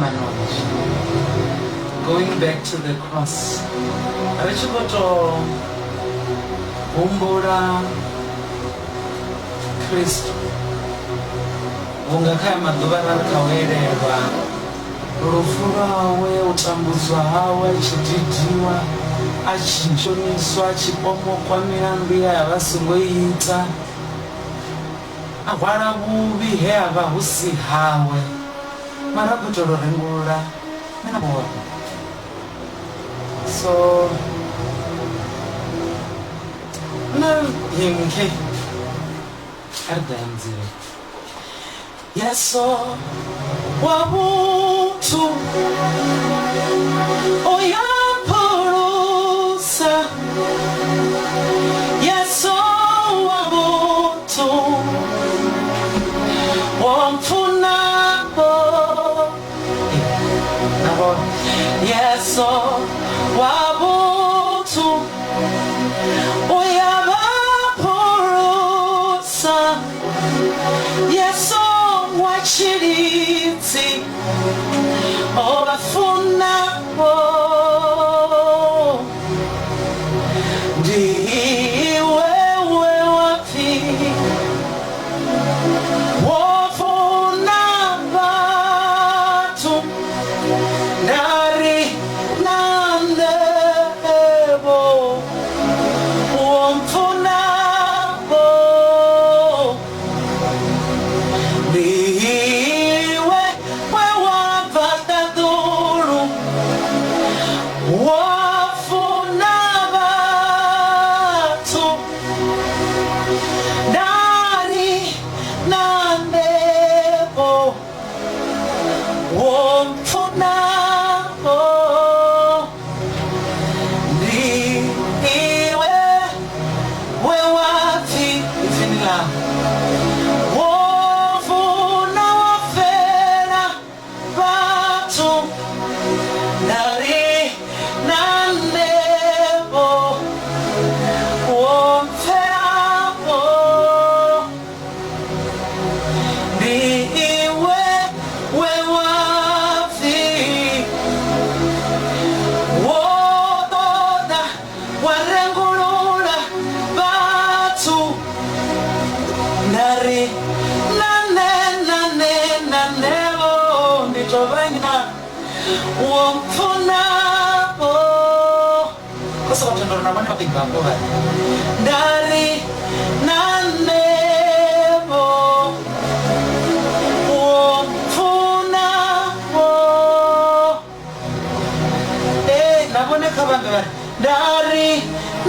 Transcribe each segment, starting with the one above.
Manoj. Going back to the cross. Ri tshi khou tou humbula Kristo vhunga kha maḓuvha ra ri kha u elelwa lufu lwawe, u tambudzwa hawe, a tshi didiwa, a tshi shoniswa, a tshi pomokwa milandu ye a vha a songo i ita. A hwala vhuvhi he ha vha hu si hawe, mara a khou itela u rengulula nṋe na vhone. So nṋe him khe a ri ḓo ya mudzivheni. Yesu wa vhuthu u ya phulusa. Yesu wa vhuthu wo mpfunaho. Yesu wa vhuthu u ya vha phulusa. Yesu wa tshilidzi o vha funaho. Ndi iwe we wa pfi wo funa vhathu, nda ri na nṋe-vho wo mpfuna-vho. Ndi iwe we wa bva ṱaḓulu, wo funa vhathu, nda ri na nṋe-vho wo mpfuna-vho. Ndi iwe we wa pfi ipfini ḽau, wo funa wa fela vhathu, nda ri na nṋe-vho wo mpfela-vho. Ndi iwe we wa pfi wo ṱoḓa wa rengulula vhathu, nda ri na nṋe na nṋe na nṋe-vho ndi tou vha na wo mpfuna-vho. Khou sokou tenda uri na vhone vha ḓo ibva hafho vha ri nda ri na nṋe-vho wo mpfuna-vho. Ee, na vhone kha vha ambe vha ri nda ri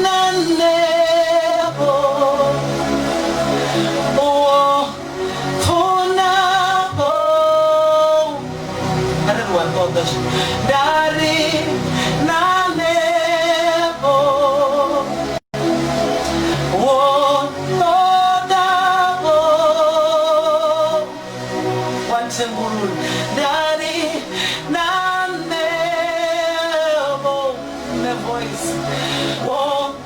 na nṋe-vho wo mpfuna-vho. A ri ri wa ṱoḓa zwino. Nda ri na nṋe-vho wo ṱoḓa-vho wa nthengulula. Nda ri na nṋe-vho, nṋe voice, wo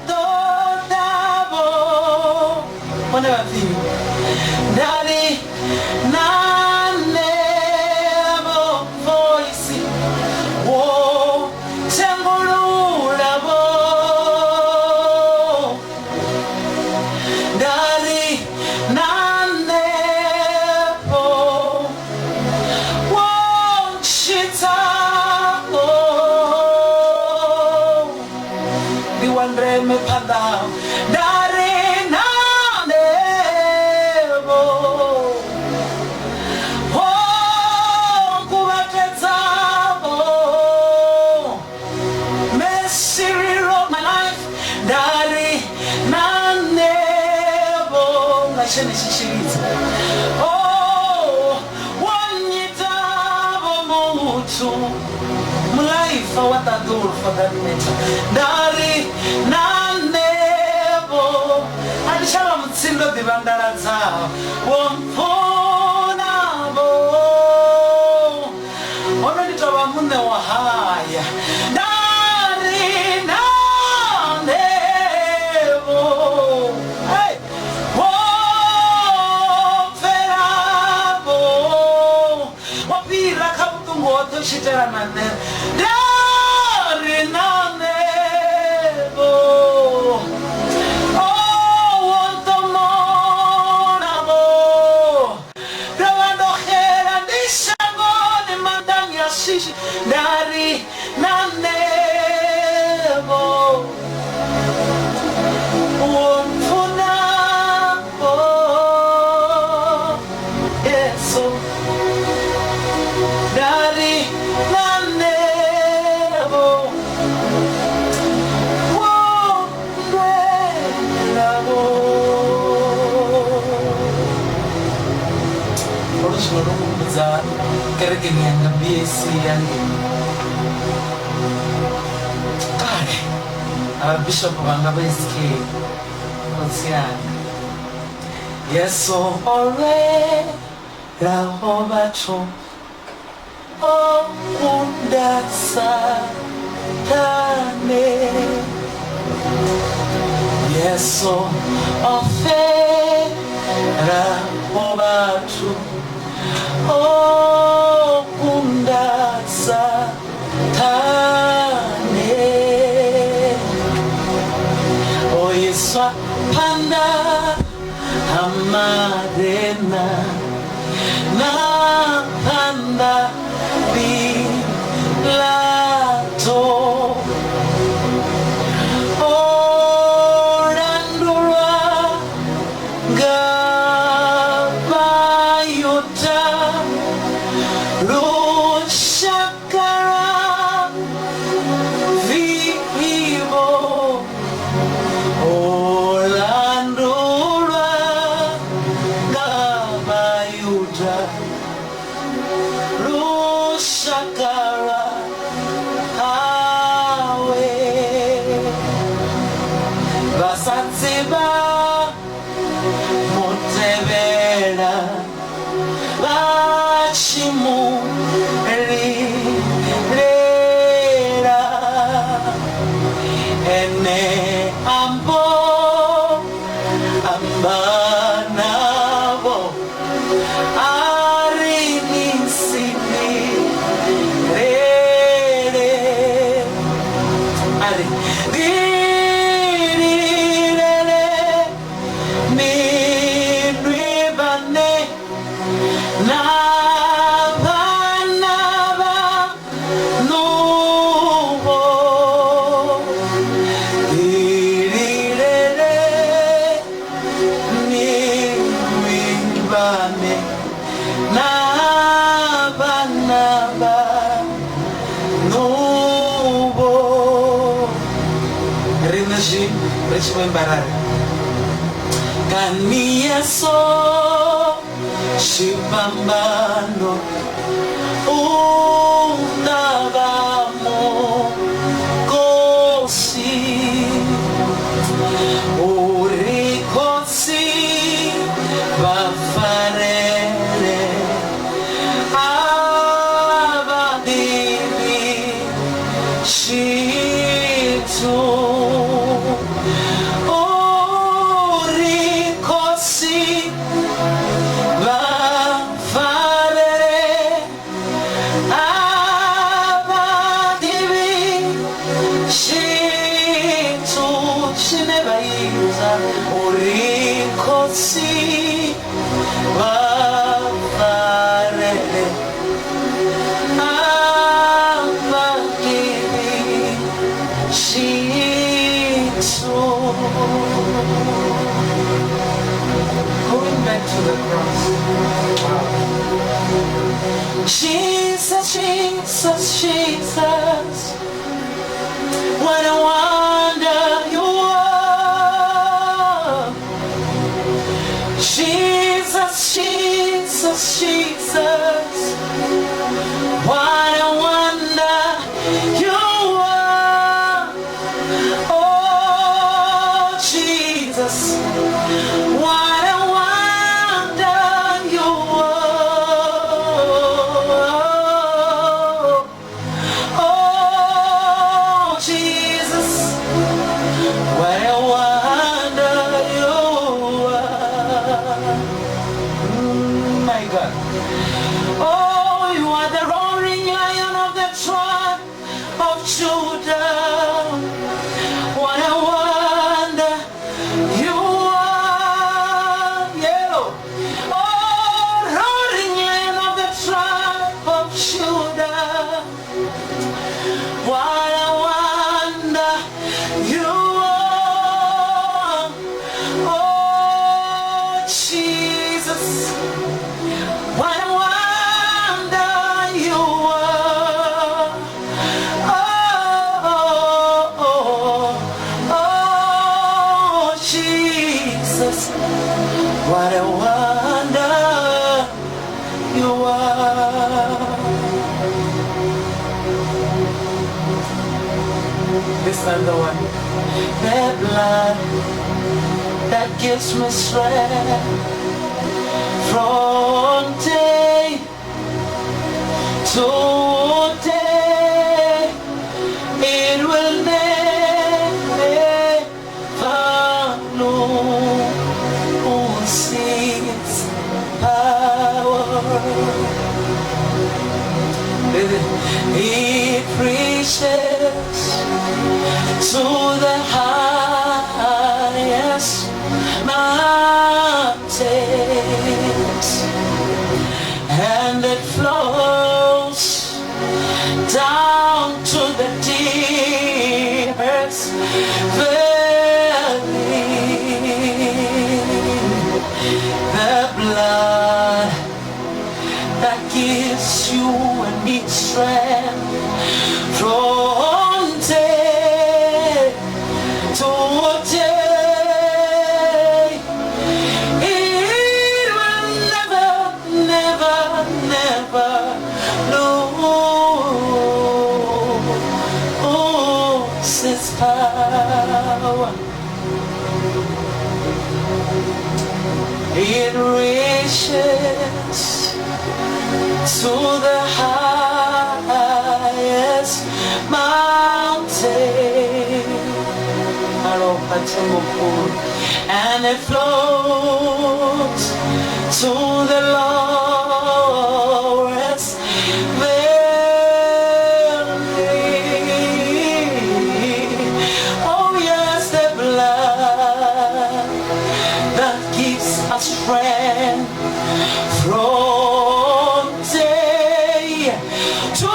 ṱoḓa-vho. Vhone vha pfi nda ri na nṋe-vho voice, wo thengulula-vho. Nda ri na nṋe-vho wo ntshidza-vho. Ndi wa ndeme phanḓa hau. Nda ri na nṋe-vho wo nkuvhatedza-vho. Mercy rewrote my life. Nda ri na nṋe-vho nga tshenetshi tshilidzo. Oh, wo nnyita-vho muthu mulaifa wa ṱaḓulu for that matter. Nda ri na nṋe-vho a thi tsha vha mutsindo ḓivhandaladzaho. Wo mpfuna-vho. Hono ndi tou vha muṋe wa haya. Nda ri na nṋe-vho. Hey! Wo pfela-vho. Wo fhira kha vhuṱungu hoṱhe. ḓo tshi itela na nṋe. Nda ri na nṋe-vho. Oh, wo nṱomola-vho. Ndo vha ndo xela ndi shangoni maanḓani a shishi. Nda ri na nṋe-vho. Wo mpfuna-vho, Yesu. Nda ri na nṋe-vho. Wo nndwela-vho. Holu zwino ndo humbudza kerekeni yanga BAC ya ngei kale na vhabishopo vhanga vha SK khotsi anga. Yesu o lwelaho vhathu o kunda Sathane. Yesu o felaho vhathu o kunda Sathane. O iswa phanḓa ha marena na phanḓa Pilato. O landulwa nga Vhayuda, lushaka lwa vivho. O landulwa nga Vhayuda, lushaka lwa hawe. Vhasadzi vha mutevhela vha tshi mu lilela. Ene ambo amba navho a ri ni si lilele. A ri ndi lilele ni ndwivhane na vhana vhaṋu-vho. Ndi lilele ni ndwivhane na vhana vhaṋu-vho. Riṋe zwi ri tshi vho imba ra ri kani Yesu tshifhambano u ṱavha mukosi uri khotsi vha farele a vha ḓivhi tshithu. Uri khotsi vha farele a vha ḓivhi tshithu tshine vha ita. Uri khotsi vha farele a vha ḓivhi tshithu. Going back to the cross. Wow. Jesus, Jesus, Jesus, what a wonder you are. Jesus, Jesus, Jesus, what a wonder you are. Oh, Jesus, what a wonder you are. Oh, Jesus, That's the one. The blood that gives me strength from day to day. It will never lose its power. It reaches to the highest mountains, and it flows down to the deepest valley. The blood that gives you and me strength from day to day. It will never, never, never lose its power. It reaches to the highest mountain, and it flows to the lowest valley. Oh yes, the blood that gives us strength from day to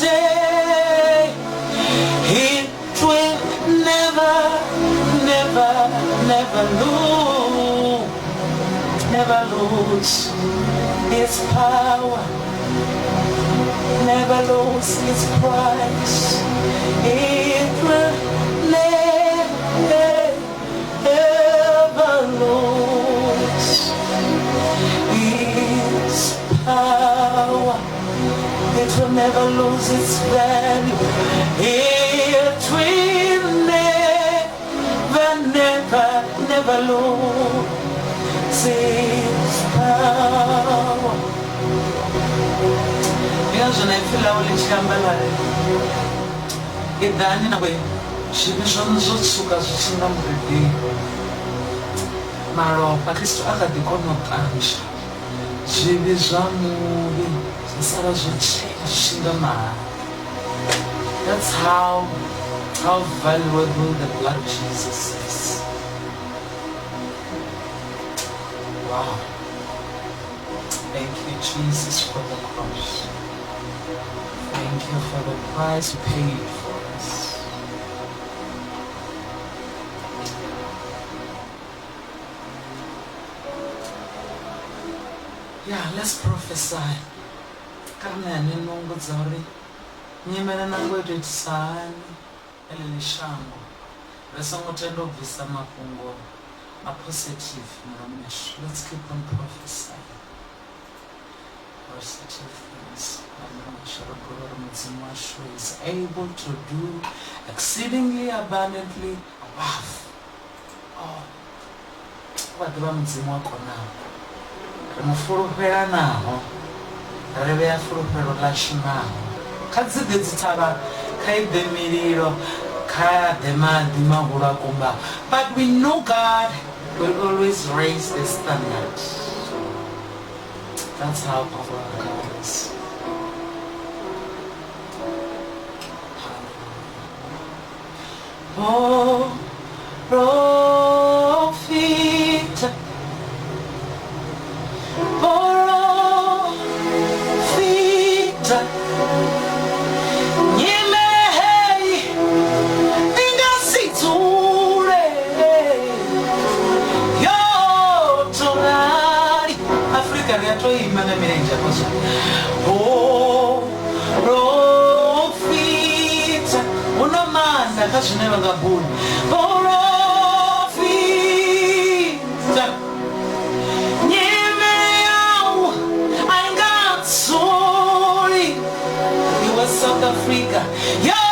day. It will never, never, never lose, never lose its power, never lose its price. It will never, ever lose its power. It will never lose its value. It will never, never, never lose its power. Ndi ngazwo na ipfi ḽawe ḽi tshi amba ḽa ri, iḓani na zwivhi zwaṋu zwo tswuka zwi tshi nga muridili. Malofha Kristo a kha ḓi kona u ṱanzwa zwivhi zwa muvhi zwa sala zwo tshena zwi tshi nga maḓi. That's how valuable the blood of Jesus is. Wow. Thank you, Jesus, for the cross. Thank you for the price you paid for us. Yeah, let's prophesy. Kha ri ṋeane nungo dza uri nyimele nango i tou itisa hani heḽi shango. Ri songo tenda u bvisa mafhungo a positive mulomoni yashu. Let's keep on prophesying positive things. Nga milomo yashu ri gole uri Mudzimu washu is able to do exceedingly abundantly above all. U a ḓivha Mudzimu wa konaho. Ri mu fulufhela naho, ri vhea fulufhelo ḽashu naho. Kha dzi ḓe dzithavha, kha i ḓe mililo, kha ḓe maḓi mahulu a kumbaho. But we know God will always raise the standard. That's how powerful our God is. Oh, profita, profita, nyimele i nga si dzule yo tou rali. Afrika ri a tou ima nga milenzhe afho zwa. Porofita, hu na maanḓa kha zwine vha nga bula. Porofita, nyimele yau a i nga dzuli. Iwe South Africa yo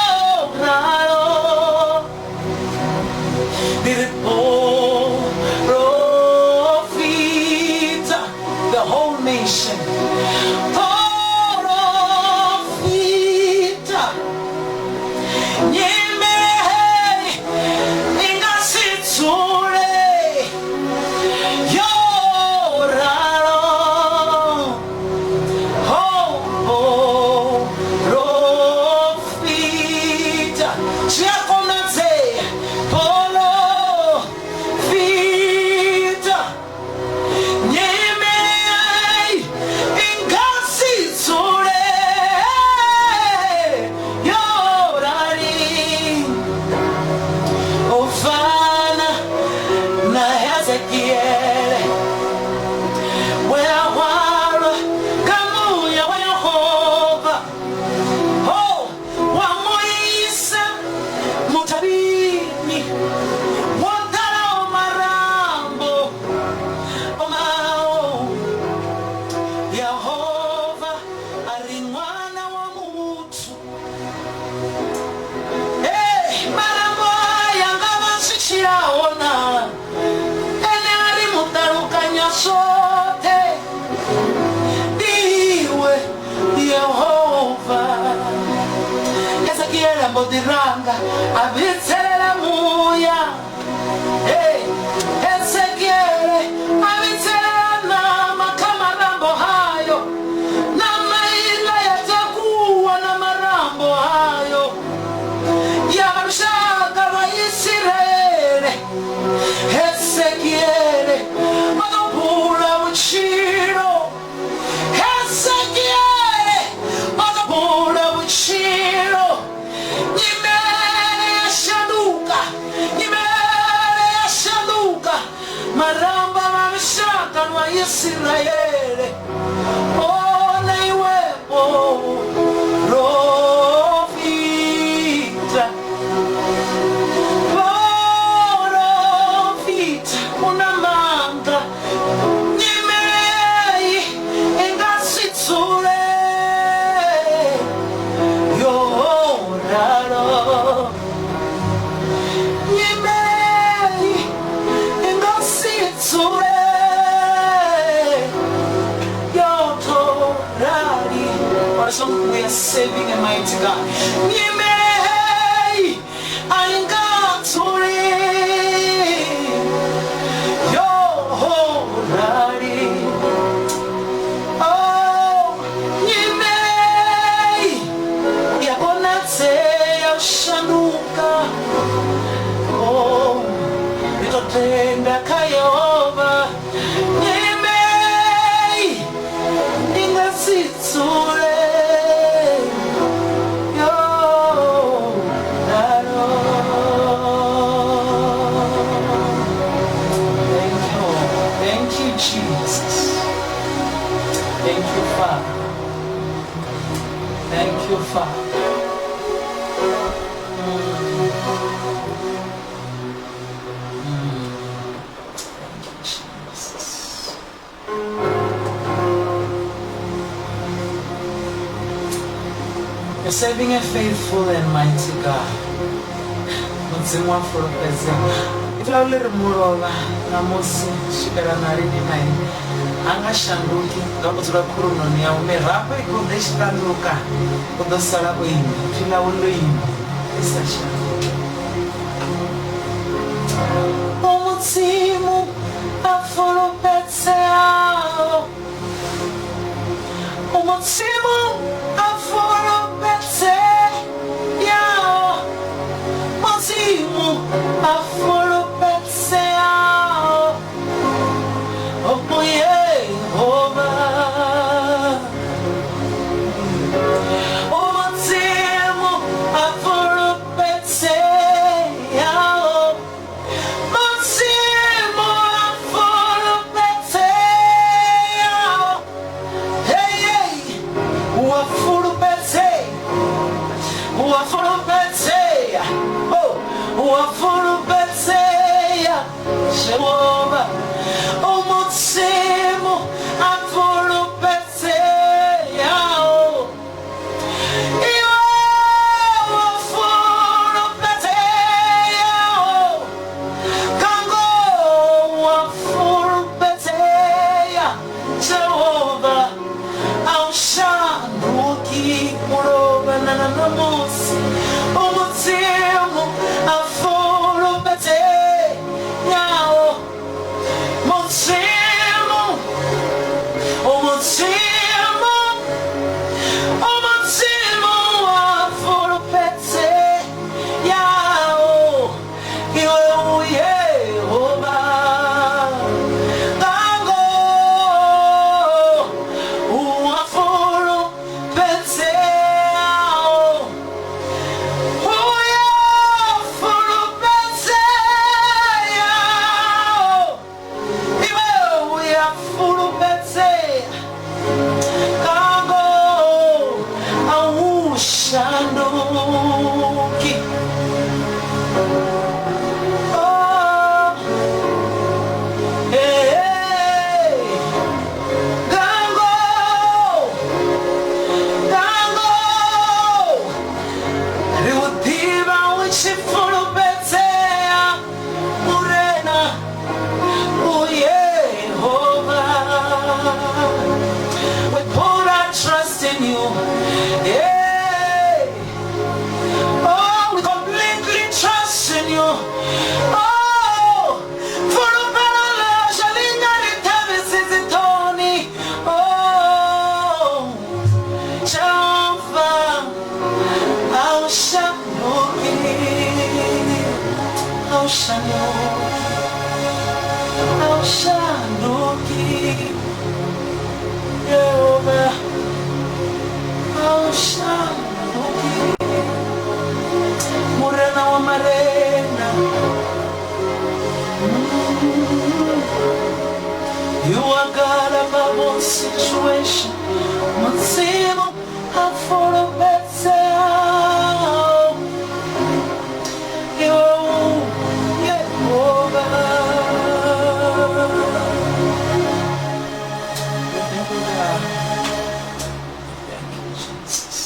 ḓiranga a vhidzelela muya. Hey, Hesekiele a vhidzelela ṋama kha marambo hayo, ṋama iḽa ya takuwa na marambo hayo, ya vha lushaka lwa Isiraele. Hesekiele o ḓo bula vhutshilo. Hesekiele o ḓo bula vhutshilo. Nyimele ya shanduka, nyimele ya shanduka. Marambo a vha lushaka lwa Isiraele. O na iwe porofita, porofita, u na maanḓa. Nyimele iyi i nga si dzule yo ralo. Nyimele iyi i nga si dzule yo rali. What a song. We are serving a mighty God. Nyimele iyi a i nga dzuli yo rali. Oh, nyimele ya konadzea u shanduka. Oh, ri tou tenda kha Yehova. Nyimele i nga si dzule yo ralo. Thank you. Thank you, Jesus. Thank you, Father. Thank you, Father. Thank you, Jesus. You're serving a faithful and mighty God. Mudzimu wa fulufhedzea. Ipfi ḽau ḽi ri mulovha ṋamusi swikela na lini na lini. A nga shanduki nga u dzula khulunoni yawe. Mirafho i khou ḓa i tshi ṱanduka, u ḓo sala o ima. Ipfi ḽawe ḽo ima ḽi sa shanduki. U Mudzimu a fulufhedzeaho. U Mudzimu a fulufhedzeaho. Mudzimu a fulufhedzeaho. O Yehova. U Mudzimu a fulufhedzeaho. Mudzimu a fulufhedzeaho. Hey, hey, u a fulufhedzea, u a fulufhedzea, oh, u a fulufhedzea, Jehova. U Mudzimu a fulufhedzeaho. Iwe u a fulufhedzeaho. Kango u a fulufhedzea, Jehova. A u shanduki mulovha na ṋamusi. U Mudzimu a fulufhedzeaho. Mudzimu, u Mudzimu, u Mudzimu a fulufhedzeaho. Iwe u Yehova. Kango u a fulufhedzeaho. Uya fulufhedzeaho. Iwe uya fulufhedzea. Kango a u shanduki. Oh, hey, hey. Kango, kango, ri u ḓivha u tshi fulufhedzea, Murena, u Yehova. We put our trust in you. Yeah. Oh, we shanduki, a u shanduki. Yehova a u shanduki. Murena wa marena. You are God above all situation. Mudzimu a fulufhedzeaho. Iwe u Yehova. Thank you, God. Thank you, Jesus.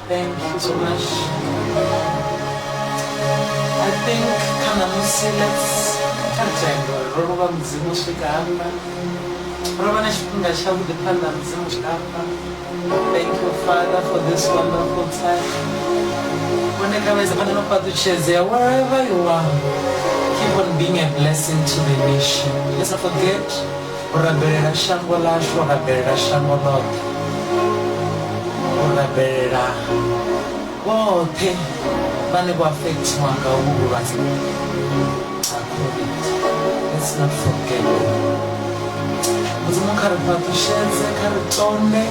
Thank you so much. I think kha ṋamusi let's kha ri tende uri ro luvha Mudzimu u swika hafha. Ro vha na tshifhinga tshavhuḓi phanḓa ha Mudzimu u swika hafha. Thank you, Father, for this wonderful time. Vhone kha vha ise phanḓa na u fhaṱutshedzea wherever you are. Keep on being a blessing to the nation. Let's not forget u rabelela shango ḽashu, u rabelela shango ḽoṱhe, u rabelela vhoṱhe vhane vho affectiwa nga uvhu vhulwadze ha COVID. Let's not forget them. Mudzimu kha ri fhaṱutshedze, kha ri tonde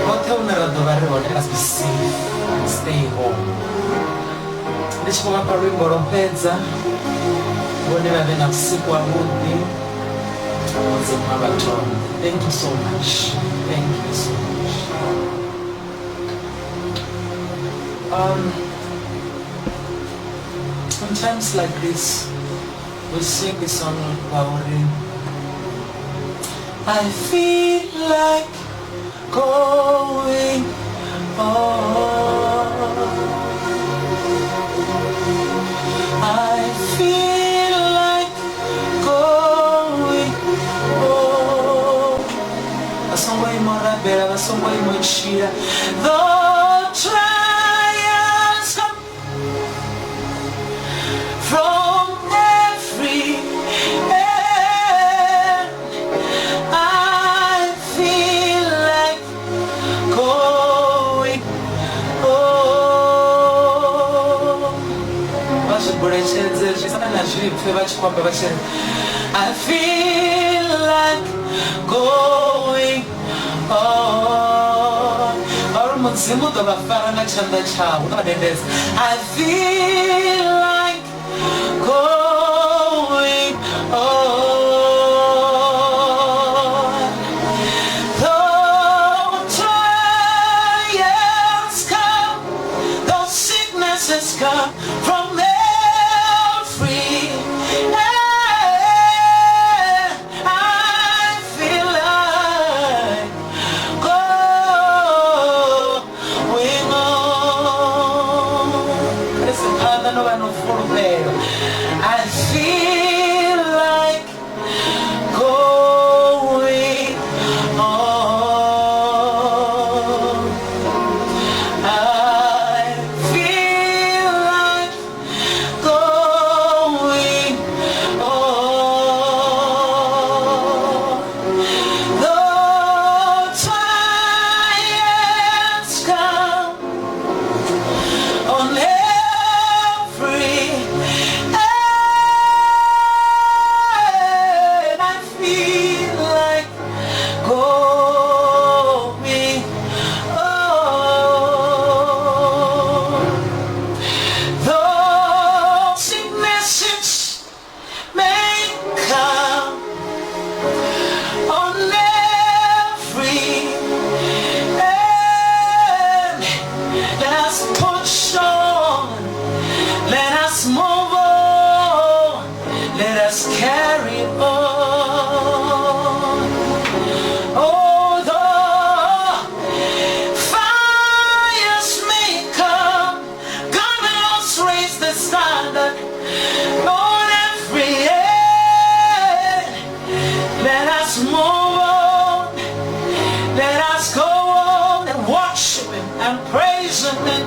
hoṱhe hune ra ḓo vha ri hone. Let us be safe and stay home. Ndi tshi khou vhafha luimbo lwo fhedza, vhone vha vhe na vhusiku havhuḓi. Mudzimu a vha tonde. Thank you so much. Thank you so much. In times like this, we sing the song ngauri I feel like going on. I feel like going on. Vha songo ima u rabela, vha songo ima u tshila. The trials come from every end. I feel like going on. Vha zwi buletshedze zwi sa na zwipfe vha tshi khou amba vha tshi ri I feel like going on. Ngauri Mudzimu u ḓo vha fara nga tshanḓa tshawe, u ḓo vha dendedza. I feel like going on. Though trials come, though sicknesses come from every end, I feel like going on. Kha ri ise phanḓa no vha no fulufhelo. I feel like going on. I feel like going on. The trials come on every end. I feel like going on. Though sicknesses may come on every end, let us push on, let us move on, let us carry on. Oh, the fires may come, God will raise the standard on every end. Let us move on, let us go on and worship Him and praise Him and